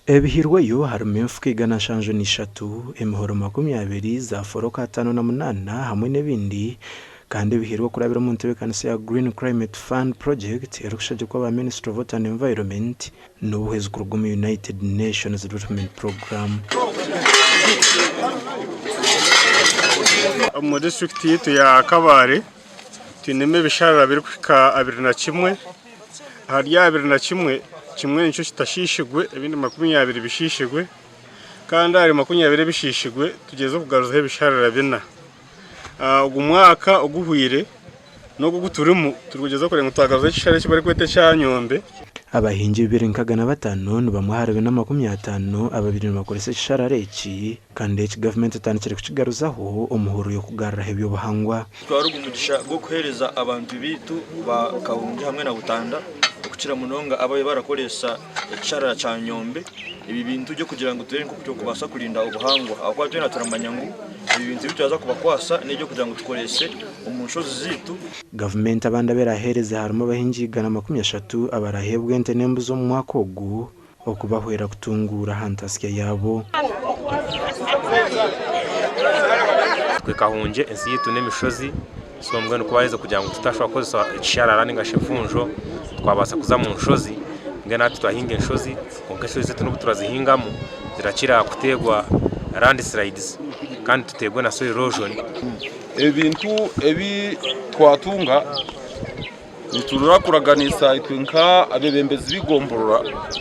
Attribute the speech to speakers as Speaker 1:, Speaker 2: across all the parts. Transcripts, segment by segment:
Speaker 1: Ebihirweyo harimu enfuka 173, emihoro 20, za foroka 58 hamwe n'ebindi kandi ebihirwe kurabira omu ntebeekanisa ya Green Climate Fund Project erikushagikwa aba Ministry of Water and Environment n'obuhwezi kuruga omu United Nations Development Programme.
Speaker 2: Omu disiturikiti yaitu ya Kabale twinemu ebisharara birikuhika 21, ahari 21, kimwe nikyo kitashishirwe ebindi 20 bishishirwe kandi ahari 20 ebishishirwe tugyerize kugaruzaho ebisharara bina. Ogu mwaka oguhweire n'ogu ogu turimu turikugyezaho kureeba ngu twagaruzaho ekisharara eki barikweta ekya Nyombe.
Speaker 1: Abahingi 205 ni bamwe ahari 450 ababaire nibakoresa ekisharara eki kandi eki gavumenti etandikire kukigaruzaho omuhururu y'okugaruraho eby'obuhangwa.
Speaker 3: Twara ogu mugisha gw'okuheereza abantu baitu ba Kahungye hamwe na Butanda okukira munonga ababaire barakoresa ekisharara kya Nyombe ebi bintu by'okugira ngu tureebe nk'oku turikubaasa kurinda obuhangwa ahabw'okuba twena turamanya ngu ebi bintu ebi turaza kubakwasa n'eby'okugira ngu tukorese omu nshozi zaitu.
Speaker 1: Gavumenti abandi abu eraaheereze harimu abahingi 130 abaraheebwe ente n'embuzi omu mwaka ogu okubahwera kutunguura aha ntasya yaabo.
Speaker 4: Twe Kahungye ensi yaitu n'emishozi so mbwenu ku baaherize kugira ngu tutashobora kukozesa ekisharara ninga shi enfunjo twabaasa kuza omu nshozi mbwenu hati twahinga enshozi kwonka enshozi zaitu n'obu turazihingamu zirakira kuteerwa landslides kandi tuteerwe na soil erosion.
Speaker 5: Ebintu ebi twatunga Niturora kuraganisa itwe nka abebembezi b'igomborora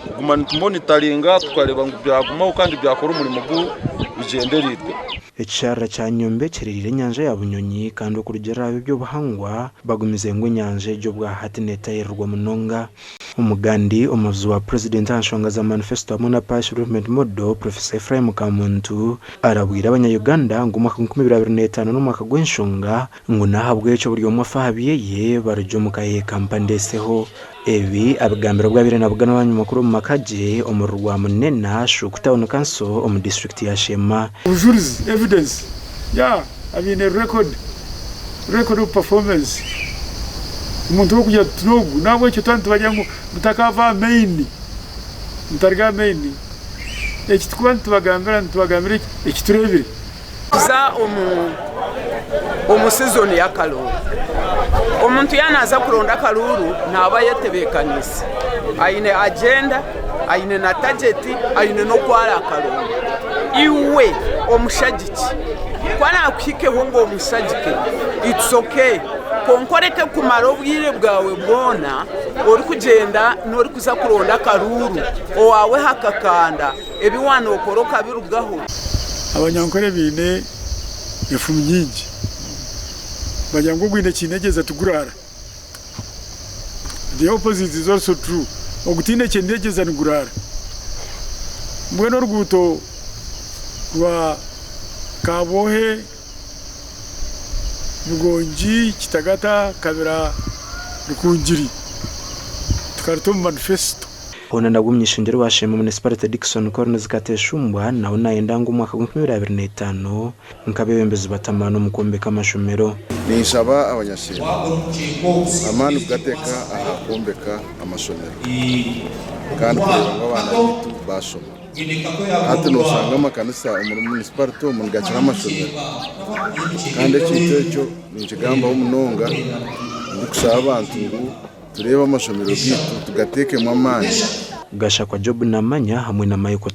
Speaker 5: kuguma nitumonitaringa tukareeba ngu byagumaho kandi byakora omurimo gu bigyendereirwe.
Speaker 1: Ekisharara kya Nyombe kihereriire enyanja ya Bunyonyi kandi okurugiirira aha b'eby'obuhangwa bagumize ngu enyanja egyo obwahati netahirirwa munonga. Omugandi, omuhabuzi wa Purezidenti aha nshonga za manifesito hamwe na Parish Development Model, Professor Ephraim Kamuntu arabwire abanya Uganda ngu omwaka 2025 n'omwaka gw'enshonga Ngu n'ahabw'ekyo buri omwe afe aha byeye, barugye omu ka ye kampandeeseho. Ebi abigambire obu abaire nabugana abanyamakuru omu maka gye omuri Rwamunena, Shuuku Town Council omu disiturikiti ya Sheema.
Speaker 6: Obujurizi, evidence, ya abaine record, record of performance, omuntu ow'okugira tuti n'ogu, n'ahabw'ekyo twaba nitubagira ngu mutakaava aha main, mutaruga aha main, eki turikuba nitubagambira, nitubagambira eki tureebire.
Speaker 7: Tuza omu sizoni y'akaruuru. Omuntu yaaba naaza kuronda akaruuru naaba ayetebeekaniise, aine agyenda, aine na tageti, aine n'oku araakaronde. Iwe omushagiki ku araakuhikeho ngu omushagike it's okay kwonka oreke kumara obwire bwawe bwona orikugyenda n'orikuza kuronda akaruuru owaawe hakakanda. Ebi waanookora okabirugaho.
Speaker 6: Abanyankore baine efumu nyingi. Bagira ngu ogwine ekinegyeza tiguraara. The opposite is also true, ogutaine kinegyeza niguraara. Mbwenu oruguuto rwa Kabwohe, Bugongi, Kitagata, Kabira, Rukungiri tukaruta omu manifesito.
Speaker 1: Hoona nabwo omuny'ishengyero wa Sheema Municipality Dickson Collins Kateshumbwa nawe nayenda ngu omwaka gwa 2025 nk'abebembezi bate amaani omu kwombeka amashomero.
Speaker 8: Ninshaba abanyasheema amaani kugateeka aha kwombeka amashomero kandi kureeba ngu abaana baitu baashoma. Hati noshanga amakanisa omuri munisiparite omu nigakira amashomero kandi ekintu ekyo ninkigambaho munonga ndikushaba abantu ngu Tureebe amashomero gaitu tugateekemu amaani.
Speaker 1: Gashakwa Job Namanya hamwe na Michael.